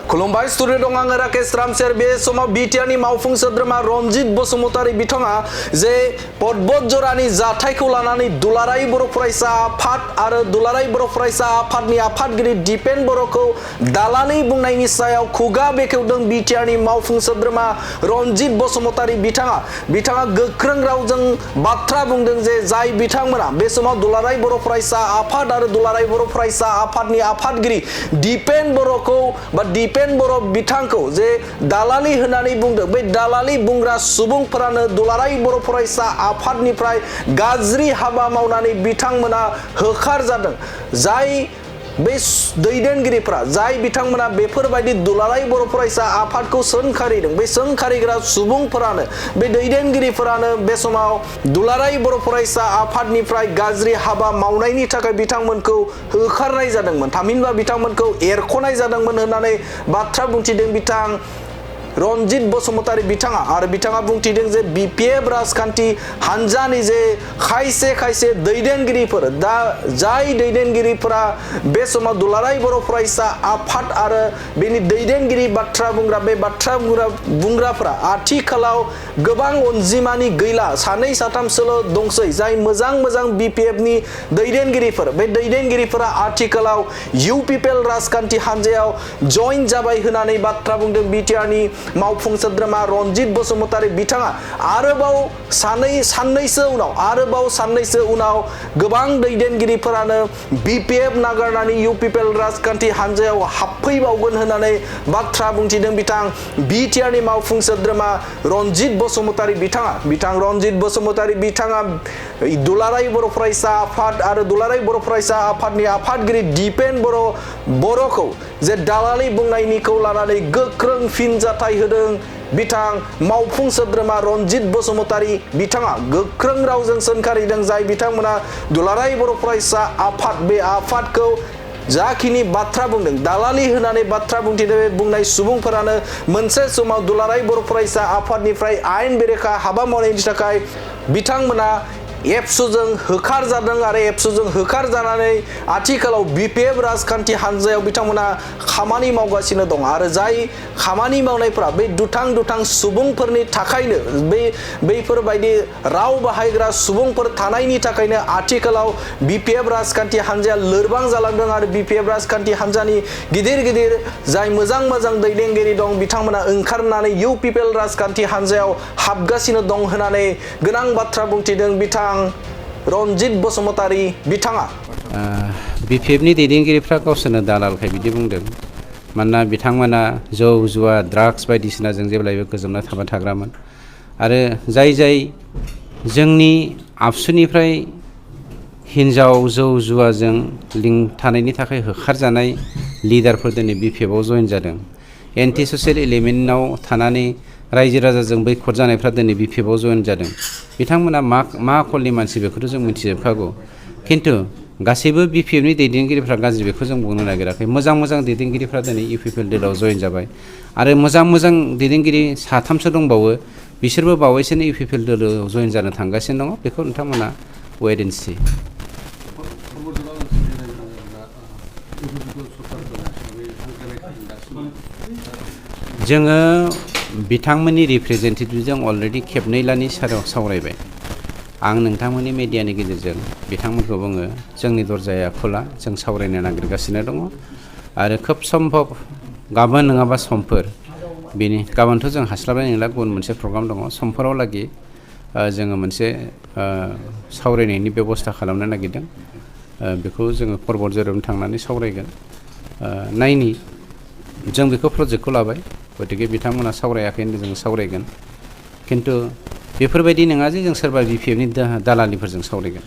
खुलुमबाय स्टुडिअ दं आङो राकेश रामसेर बे समाव बिटिआरनि मावफुं सोद्रोमा रनजित बसुमतारी बिथाङा जे बतझ'रनि जाथायखौ लानानै दुलाराय बर' फरायसा आफाद आरो दुलाराय बर' फरायसा आफादनि आफादगिरि दिपेन बर'खौ दालालि बुंनायनि सायाव खुगा बेखेवदों बिटिआरनि मावफुं सोद्रोमा रनजित बसुमतारी बिथाङा गोख्रों रावजों बाथ्रा बुंदों जे जाय बिथांमोना बे समाव दुलाराय बर' फरायसा आफाद आरो दुलाराय बर' फरायसा आफादनि आफादगिरि दिपेन बर'खौ बा दिपेन बर' बिथांखौ जे दालालि होननानै बुंदों बे दालालि बुंग्रा सुबुंफोरानो दुलाराय बर' फरायसा आफादनिफ्राय गाज्रि हाबा मावनानै बिथांमोना होखार जादों जाय बे दैदेनगिरिफोरा जाय बिथांमोना बेफोरबायदि दुलाराय बर' फरायसा आफादखौ सोंखारिदों बे सोंखारिग्रा सुबुंफोरानो बे दैदेनगिरिफोरानो बे समाव दुलाराय बर' फरायसा आफादनिफ्राय गाज्रि हाबा मावनायनि थाखाय बिथांमोनखौ होखारनाय जादोंमोन थामहिनबा बिथांमोनखौ एरख'नाय जादोंमोन होननानै बाथ्रा बुंथिदों बिथां रनजित बसुमतारी बिथाङा बुंथिदों जे बिपिएफ राजखान्थि हानजानि जे खायसे दैदेनगिरिफोर दा जाय दैदेनगिरिफोरा बे समाव दुलाराय बर' फरायसा आफाद आरो बेनि दैदेनगिरि बाथ्रा बुंग्रा बे बाथ्रा बुंग्राफोरा आथिखालाव गोबां अनजिमानि गैला सानै साथामसोल' दंसै जाय मोजां बिपिएफनि दैदेनगिरिफोर बे दैदेनगिरिफोरा आथिखालाव इउपिपिएल राजखान्थि हानजायाव जइन जाबाय होननानै बाथ्रा बुंदों बिटिआरनि मावफुं सोद्रोमा रनजित बसुमतारी बिथाङा आरोबाव साननैसो उनाव गोबां दैदेनगिरिफोरानो बिपिएफ नागारनानै इउपिपिएल राजखान्थि हानजायाव हाबफैबावगोन होननानै बाथ्रा बुंथिदों बिथां बिटिआरनि मावफुं सोद्रोमा रनजित बसुमतारी बिथां रनजित बसुमतारी बिथाङा दुलाराय बर' फरायसा आफाद आरो दुलाराय बर' फरायसा आफादनि आफादगिरि दिपेन बर'खौ जे दालालि बुंनायनिखौ लानानै गोख्रों फिनजाथाय होदों बिथां मावफुं सोद्रोमा रनजित बसुमतारी बिथाङा गोख्रों रावजों सोंखारिदों जाय बिथांमोना दुलाराय बर' फरायसा आफाद बे आफादखौ जाखिनि बाथ्रा बुंदों दालालि होनानै बाथ्रा बुंनाय सुबुंफोरानो मोनसे समाव दुलाराय बर' फरायसा आफादनिफ्राय आयेन बेरेखा हाबा मावनायनि थाखाय बिथांमोना एबसुजों होखार जादों आरो एबसुजों होखार जानानै आथिखालाव बिपिएफ राजखान्थि हानजायाव बिथांमोना खामानि मावगासिनो दं आरो जाय खामानि मावनायफोरा बे दुथां सुबुंफोरनि थाखायनो बैफोरबायदि राव बाहायग्रा सुबुंफोर थानायनि थाखायनो आथिखालाव बिपिएफ राजखान्थि हानजाया लोरबां जालांदों आरो बिपिएफ राजखान्थि हानजानि गिदिर जाय मोजां दैदेनगिरि दं बिथांमोना ओंखारनानै इउपिपिएल राजखान्थि हानजायाव हाबगासिनो दं होननानै गोनां बाथ्रा बुंथिदों बिथां रनजित बसुमतारी बिथाङा बिपिएफनि दैदेनगिरिफ्रा गावसोरनो दालालखाय बिदि बुंदों मानोना बिथांमोना जौ जुवा ड्राग्स बायदिसिनाजों जेब्लायबो गोजोमना थाबाय थाग्रामोन आरो जाय जोंनि आबसुनिफ्राय हिन्जाव जौ जुवाजों लिंक थानायनि थाखाय होखारजानाय लिडारफोर दिनै बिपिएफआव जइन जादों एन्टि ससियेल एलिमेन्टआव थानानै रायजो राजाजों बैखद जानायफ्रा दिनै बिपिएफआव जइन जादों बिथांमोना मा आखलनि मानसि बेखौथ' जों मिथिजोबखागौ खिन्थु गासैबो बिपिएफनि दैदेनगिरिफ्रा गाज्रि बेखौ जों बुंनो नागिराखै मोजां दैदेनगिरिफ्रा दिनै इउपिपिएल दोलोआव जइन जाबाय आरो मोजां दैदेनगिरि साथामसो दंबावो बिसोरबो बावैसोनो इउपिपिएल दोलोआव जइन जानो थांगासिनो दङ बेखौ नोंथांमोना वेट एन्ड सी जोङो बिथांमोननि रिप्रेजेन्टेटिभजों अलरेडि खेबनैलानि सावरायबाय आं नोंथांमोननि मेडियानि गेजेरजों बिथांमोनखौ बुङो जोंनि दरजाया खुला जों सावरायनो नागिरगासिनो दङ आरो खोब सम्भब गाबोन नङाबा समफोर गाबोनथ' जों हास्लाबनाय नंला गुबुन मोनसे प्रग्राम दङ समफोराव लागै जोङो मोनसे सावरायनायनि बेबस्था खालामनो नागिरदों बेखौ जोङो बतझ'रावनो थांनानै सावरायगोन नायनि जों बेखौ प्रजेक्टखौ लाबाय गतिके बिथांमोना सावरायाखै होनदों जों सावरायगोन खिन्थु बेफोरबायदि नङा जे जों सोरबा बिपिएफनि दालालिफोरजों सावरायगोन